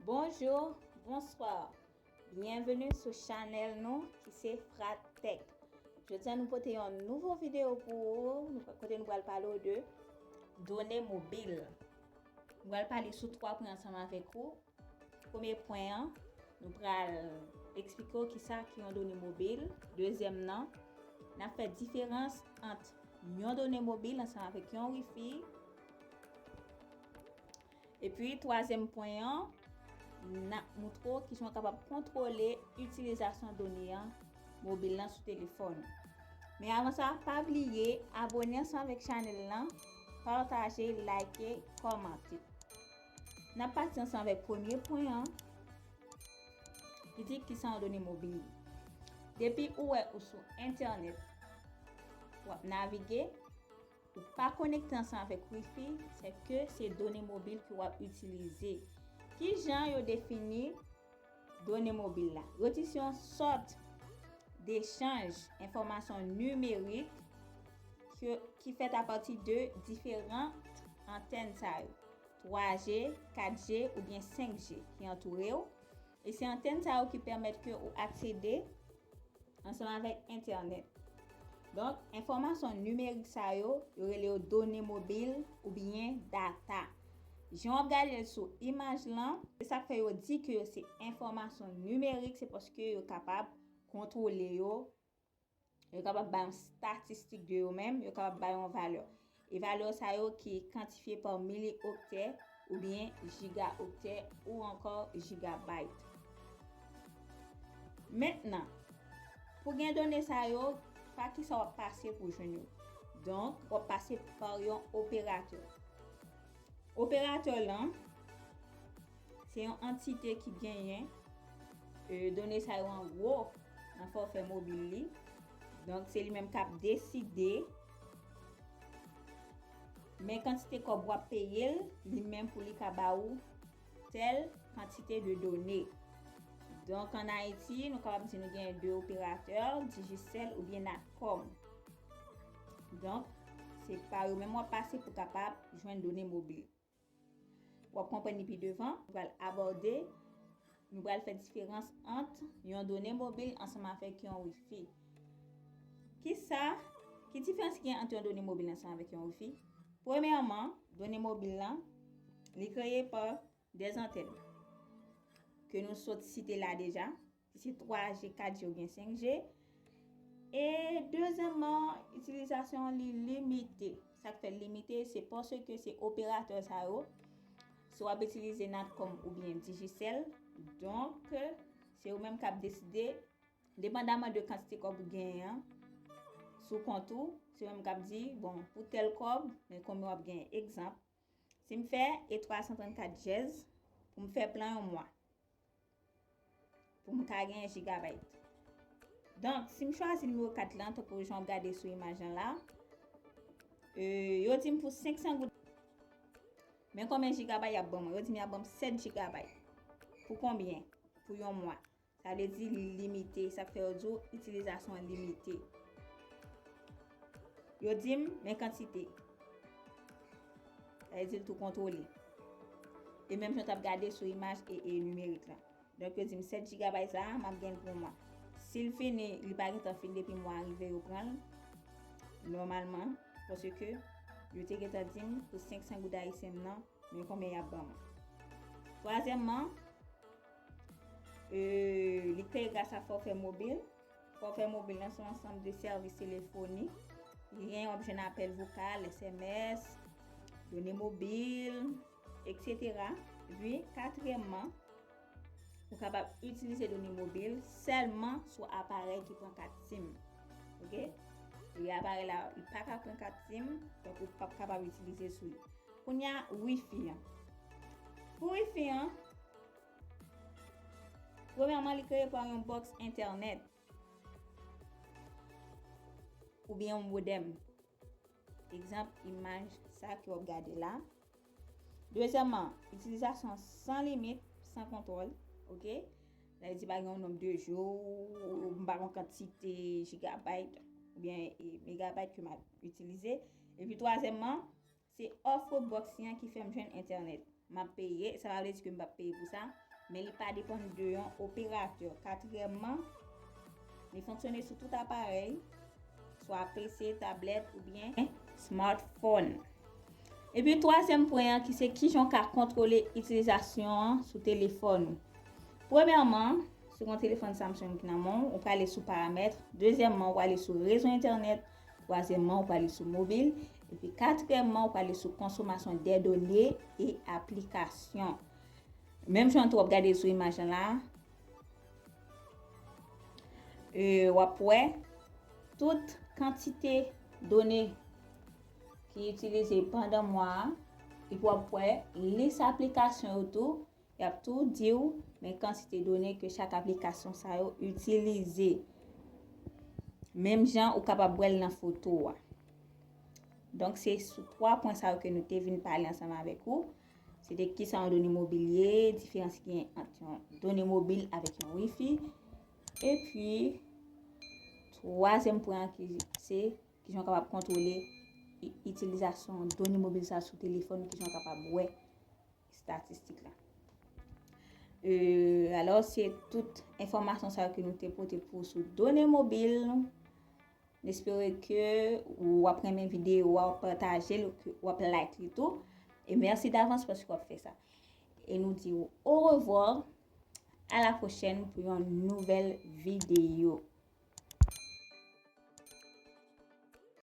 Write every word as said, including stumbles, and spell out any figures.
Bonjou, bonswa. Byenveni sou chanèl nou ki se Fratech. Jodi a nou pote yon nouvo videyo pou ou, nou, kote nou pral pale w de done mobil. Nou pral pale sou twa pwen ansanm avèk ou. Premye pwen an, nou pral eksplike w kisa ki yon done mobil. Dezyèm nan, n ap fè diferans ant yon done mobil ansanm avèk yon wifi. Epi, twazyèm pwen an, n ap moutre w kijan w kapab kontwole itilizasyon done an mobil lan sou telefòn ou. Men avan sa, pa bliye abone ansanm avèk chanèl lan, pataje, like, kòmante. N ap pati ansanm avèk premye pwen an, ki di kisa yon done mobil. Depi ou wè ou sou entènèt, w ap navige, ou pa konekte ansanm avèk wifi, se ke se done mobil ke w ap itilize. Kijan yo defini done mobil la? Yo di se yon sòt dechanj enfòmasyon nimerik ke, ki fèt apati de diferan antèn sa yo, twa G, kat G oubyen senk G ki antoure w. E se antèn sa yo ki pèmèt ke ou aksede ansanm avèk entènèt. Donk, enfòmasyon nimerik sa yo, yo rele yo done mobil oubyen data. Jan w ap gade l sou imaj lan, se sa k fè yo di ke yo se enfòmasyon nimerik, se paske yo kapab kontwole yo, yo kapab bay yon statistik de yo menm, yo kapab bay yon valè. E valè sa yo ki kantifye pa milioktè oubyen jigaoktè ou ankò jigabayt. Mentnan, pou gen done sa yo, pa kisa w ap pase pou jwenn yo? Donk, w ap pase pa yon operatè. Operatè lan, se yon antite ki genyen, e, done sa yo an gwo nan fòfè mobil li. Donk, se li menm k ap deside men kantite kòb w ap peye l, li menm pou li ka ba ou tèl kantite de done. Donk, ann Ayiti, nou kapab di nou genyen de operatè, Digicel oubyen Natcom. Donk, se pa yo menm w ap pase pou kapab jwenn done mobil. W ap konprann li pi devan, nou pral abòde, nou pral fè diferans ant yon done mobil ansanm avèk yon wifi. Kisa, ki diferans ki gen ant yon done mobil ansanm avèk yon wifi? Premyèman, done mobil lan, li kreye pa dè antèn ke nou sot site la deja, ki se twa G, kat G oubyen senk G. E dezyèmman, itilizasyon li limite. Sa k fè l limite, se paske se operatè sa yo, si w ap itilize Natcom oubyen Digicel, donk, se yo menm k ap deside, depandaman de kantite kòb ou genyen an sou kont ou, se yo menm k ap di, bon, pou tèl kòb, men konbyen w ap genyen. Egzanp, si m fè e twa san trannkat dyèz pou m fè plan yon mwa, pou m ka genyen jigabayt. Donk, si m chwazi nimewo kat lan, tankou jan w ap gade sou imaj lan la, e, yo di m pou senk san goud. Men konbyen jigabayt y ap ban mwen? Yo di m y ap ban m sèt jigabayt. Pou konbyen? Pou yon mwa. Sa vle di li limite, sa k fè yo di w itilizasyon limite. Yo di m, men kantite. Sa vle di l tou kontwole. E menm jan w t ap gade sou imaj e, e nimerik la. Donk, yo di m sèt jigabay sa a, m ap gen l pou mwen. Si l fini, li pa gentan fini depi mwa a rive, yo pran l nòmalman, paske yo te gentan di m pou senk san goud ayisyen m nan, men konbyen y ap ban mwen. Twazyèmman, e, li kreye gras a fòfè mobil. Fòfè mobil lan se yon ansanm de sèvis telefonik. Li gen, w ap jwenn apèl vokal, S M S, done mobil, et cetera. Epi, katriyèmman, ou kapab itilize done mobil sèlman sou aparèy ki pran kat sim. Oke? E aparèy la, li pa ka pran kat sim, donk ou p ap kapab itilize sou li. Kounye a, wifi an. Pou wifi an, premyèman, li kreye pa yon bòks entènèt oubyen yon modèm. Egzanp, imaj sa ke w ap gade la. Dezyèmman, itilizasyon san limit, san kontwòl, oke? Sa vle di pa gen yon nonb de jou, m pa gen yon kantite jigabayt oubyen, e, megabayt ke m ap itilize. Epi twazyèmman, se ofre box li an ki fè m jwenn entènèt. M ap peye, sa pa vle di ke m p ap peye pou sa. men li pa depann de yon operatè. Katriyèmman, li fonksyone sou tout aparèy, swa P C, tablèt oubyen smartphone. Epi twazyèm pwen an ki se kijan w ka kontwole itilizasyon an sou telefòn ou. Premyèman, si w gen yon telefòn Samsung ki nan men w, ou prale sou paramèt. Dezyèmman, ou prale sou rezo entènèt. Twazyèmman, ou prale sou mobil. Epi katriyèmman, ou prale sou konsomasyon dè done e aplikasyon. Menm jan tou w ap gade sou imaj lan la, e, w ap wè tout kantite done ki itilize pandan mwa a, epi w ap wè lis aplikasyon yo tou, y ap tou di w men kantite done ke chak aplikasyon sa yo itilize. Menm jan ou kapab wè l nan foto a. Donk, se sou twa pwen sa yo ke nou te vin pale ansanm avèk ou. Se de kisa yon done mobil ye, diferans ki gen ant yon done mobil avèk yon wifi. Epi, twazyèm pwen an ki se kijan w kapab kontwole i- itilizasyon done mobil sa sou telefòn, kijan w kapab wè estatistik la. Euh, alò, se tout enfòmasyon sa yo ke nou te pote pou sou done mobil. M espere ke w ap renmen videyo a, w ap pataje l, ke w ap like li tou. E mèsi davans paske w ap fè sa. E nou di w au revoir, à la prochaine pou yon nouvèl videyo.